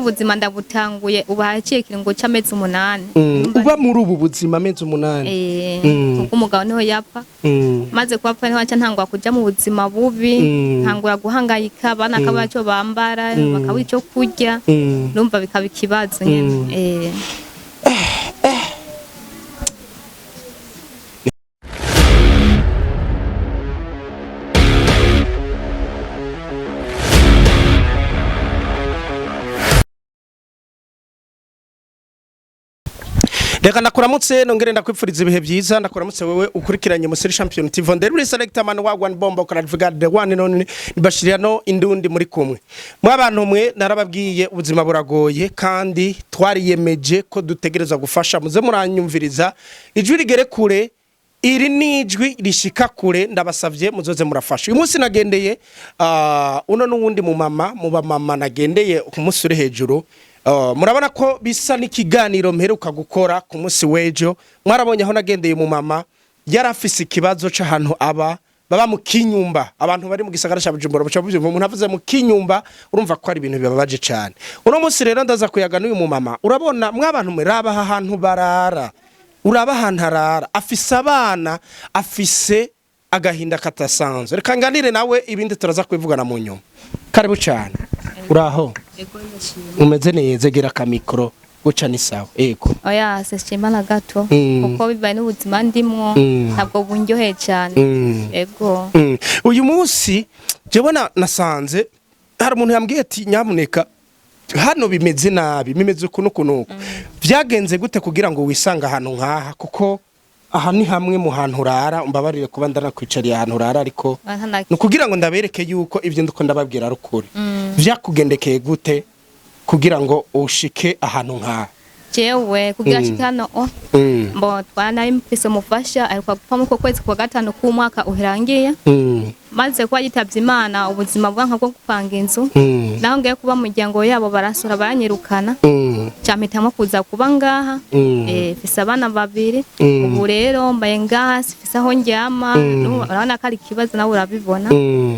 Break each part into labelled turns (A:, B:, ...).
A: Ubuzima ndabutanguye ubu haciye ikiringo c'amezi 8.
B: Uba muri ubu buzima amezi 8?
A: Kuko umugabo niho yapfa. Maze kuhapfa niho nca ntangura kuja mu buzima bubi. Ntangura guhangayika, abana akabura ico bambara, bakabura ico kurya. Numva bikaba ikibazo nyene.
B: Reka ndakuramutse, nongere ndakwipfuriza ibihe byiza. Ndakuramutse wewe ukurikiranye Musiri Champion TV, nderi selector man wa one bombo clarified, the one and only Bashirano Indundi. Muri kumwe mwabantu mwe, narababwiye ubuzima buragoye kandi twariyemeje ko dutegereza gufasha. Muze muranyumviriza, ijwi rigere kure, iri ni ijwi rishika kure. Ndabasavye muzoze murafasha. Uyu munsi nagendeye uno n'uwundi mu mama, mu bamama nagendeye ku munsi uri hejuru. Murabona ko bisa n'ikiganiro mperuka gukora ku munsi w'ejo. Mwarabonye aho nagendeye mu mama yari afise ikibazo c'ahantu aba, baba mu kinyumba. Abantu bari mu gisagara ca Bujumbura buca buvyumva, umuntu avuze mu kinyumba urumva ko ari ibintu bibabaje cane. Uno munsi rero ndaza kuyaga n'uyu mu mama. Urabona mwabantu mwe, raba aha hantu barara, uraba ahantu arara, afise abana, afise agahinda katasanzwe. Reka nganire nawe, ibindi turaza kubivugana mu nyuma. Karibu cane, uraho?
A: Ego, ndashima.
B: Umeze neza? Gira akamikoro guca ni sawa, ego.
A: Oya, sishima na gato. Kuko bibaye n'ubuzima ndimwo. Ntabwo bunryoheye cane. Ego.
B: Uyu munsi jewe nasanze hari umuntu yambwiye ati nyamuneka hano bimeze nabi, bimeze uku n'uku n'uku. Vyagenze gute kugira ngo wisange ahantu nk'aha? Kuko aha ni hamwe mu hantu urara. Umbabarire kuba ndanakwicariye ahantu urara, ariko ni ukugira ngo ndabereke yuko ibyo ndiko ndababwira ari ukuri. Vyakugendekeye gute kugira ngo ushike ahantu nk'aha?
A: Jewe kugira nshike hano mbo twana mfise umufasha aheruka gupfa muri uko kwezi kwa gatanu k'umwaka urangiye. Maze kuba yitavye Imana, ubuzima bwanka bwo gupanga inzu. Naho ngiye kuba mu muryango yabo baransura baranyirukana. Campitamwo kuza kuba ngaha. Mfise abana babiri. Ubu rero mbaye ngaha sifise aho ndyama. Urabona ko ari ikibazo, nawe urabibona.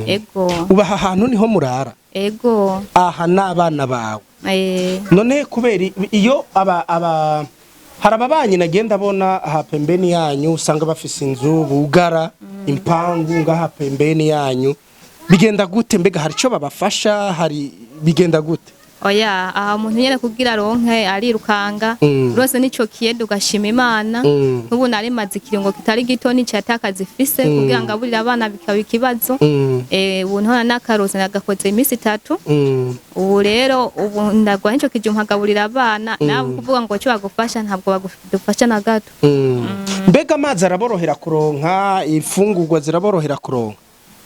A: Ego.
B: Uba aha hantu niho murara?
A: Ego.
B: Aha n'abana bawe? None kubera iyo aba hari ababanyi nagenda abona aha pembeni yanyu, usanga bafise inzu bugara impangu ngaha pembeni yanyu, bigenda gute? Mbega hari ico babafasha? Hari bigenda gute?
A: Oya, aha umuntu nyene kugira aronke arirukanga. Rwose nico kiyede ugashima Imana. N'ubu nari maze ikiringo kitari gito nicaye atakazi ifise, kugira ngo aburire abana bikaba ikibazo. Ubu ntora n'akaroze nagakoze iminsi 3. Ubu rero ubu ndagwa nico kijumpa nkagaburira abana. Nawe kuvuga ngo cyo bagufasha, ntabwo bagufasha na gato.
B: Mbega amazi araborohera kuronka? Imfungurwa ziraborohera kuronka?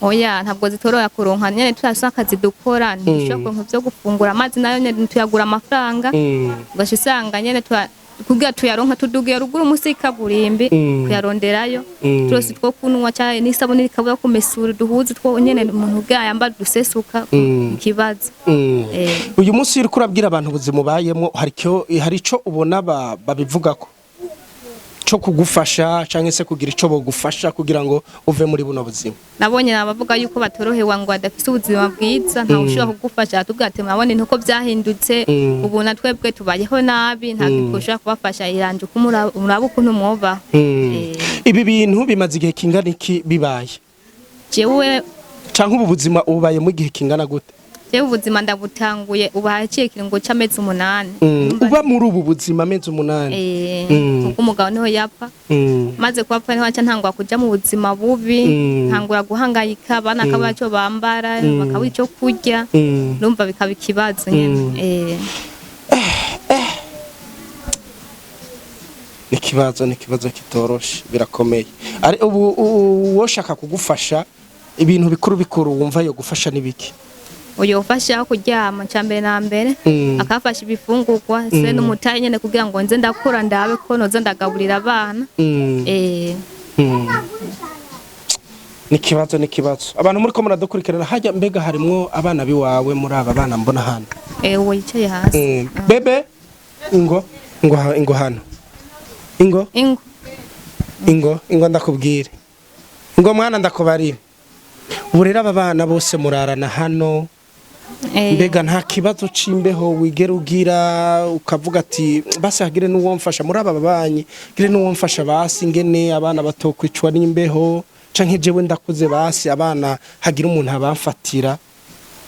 A: Oya, ntabwo zitorohera kuronka nyene, turafise akazi dukora, ntidushobora kuronka ivyo gufungura. Amazi nayo nyene tuyagura amafaranga. Ugaca usanga nyene kugira tuyaronka tudugiye ruguru musi y'ikaburimbi kuyaronderayo. Turose two kunywa canke n'isabuni rikabura kumesura uduhuzu two nyene umuntu ubwayo yambara dusesuka. Ikibazo.
B: Uyu munsi uriko urabwira abantu ubuzima ubayemwo, hari ico ubona babivugako co kugufasha canke se kugira ico bogufasha kugira ngo uve muri buno buzima?
A: Nabonye abavuga yuko batorohewa ngo badafise ubuzima bwiza, ntawe ushobora kugufasha. Atubwira ati murabona uko byahindutse. Ubu na twebwe tubayeho nabi, nta kintu ushobora kubafasha, iranje uko muraba ukuntu mwobaho.
B: Ibi bintu bimaze igihe kingana iki bibaye?
A: Jewe
B: Canke ubu buzima ububayemo igihe kingana gute?
A: Jewe ubuzima ndabutanguye ubu haciye ikiringo c'amezi 8.
B: Uba muri ubu buzima amezi 8?
A: Kuko umugabo niho yapfa. Maze kuhapfa niho nca ntangura kuja mu buzima bubi. Ntangura guhangayika, abana akabura ico bambara, bakabura ico kurya. Numva bikaba ikibazo nyene.
B: Ikibazo ni ikibazo kitoroshe, birakomeye. Ari ubu uwoshaka kugufasha, ibintu bikuru bikuru wumva yo gufasha nibiki?
A: Uyo ufasha aho kuryama ca mbere na mbere, akafasha ibifungurwa se n'umutahe nyene kugira ngo nze ndakora ndabe ko noza ndagaburira abana.
B: Nikibazo, nikibazo. Abantu muri ko muradukurikirana hajya, mbega harimwo abana biwawe muri aba bana mbona hano?
A: Uwo yicaye hasi.
B: Bebe, ingo ingo ingo hano, ingo.
A: Ingo.
B: Ingo, ingo ndakubwire, ingo mwana ndakubarire. Ubu rero aba bana bose murarana hano? Mbega nta kibazo c'imbeho wigera ugira, ukavuga ati basi hagire n'uwomfasha muri aba babanyi, gire n'uwomfasha basi ngene abana batokwicwa n'imbeho, canke jewe ndakuze basi abana hagira umuntu abamfatira?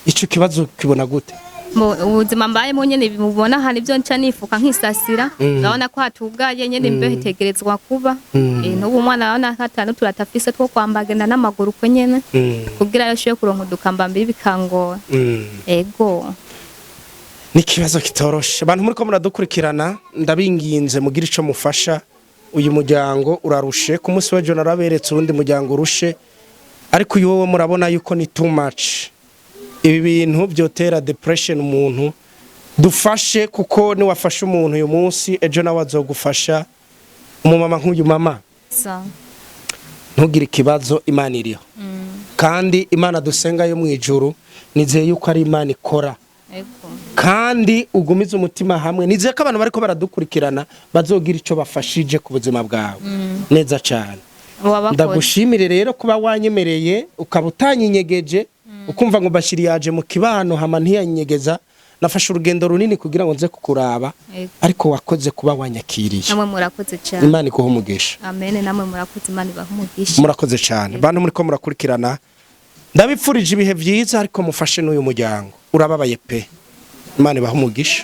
B: Ico kibazo kibona gute?
A: Ubuzima mbayemo nyene mubona hano, ibyo nca nifuka nkisasira. Urabona ko hatugaye nyene, imbeho itegerezwa kuba. N'ubu umwana urabona ko atanu turatafise two kwambagenda n'amaguru uko nyene, kugira yo ashoboye kuronka udukambambiri bikangora. Ego.
B: Ni ikibazo kitoroshe. Abantu muri ko muradukurikirana, ndabinginze mugire ico mufasha uyu muryango, urarushe. Ku munsi w'ejo naraberetse uwundi muryango urushe, ariko uyu wowe murabona yuko ni too much. Ibi bintu byotera depression umuntu. Dufashe, kuko niwafasha umuntu uyu munsi, ejo nawe azogufasha. Umumama nk'uyu mama, ntugire ikibazo, Imana iriho, kandi Imana dusenga yo mu ijuru nizeye yuko ari Imana ikora. Kandi ugumize umutima hamwe. Nizeye ko abantu bariko baradukurikirana bazogira ico bafashije ku buzima bwawe neza cyane.
A: Wabakoze.
B: Ndagushimire rero kuba wanyemereye, ukaba utanyinyegeje, ukumva ngo Bashiri yaje mu kibano hama ntiyanyinyegeza. Nafashe urugendo runini kugira ngo nze kukuraba, ariko wakoze kuba wanyakiriye.
A: Namwe murakoze cyane.
B: Imana iguhe umugisha.
A: Amen, namwe murakoze, Imana ibahe umugisha.
B: Murakoze cyane. Bantu muri ko murakurikirana, ndabipfurije ibihe byiza, ariko mufashe n'uyu muryango urababaye pe. Imana ibahe umugisha.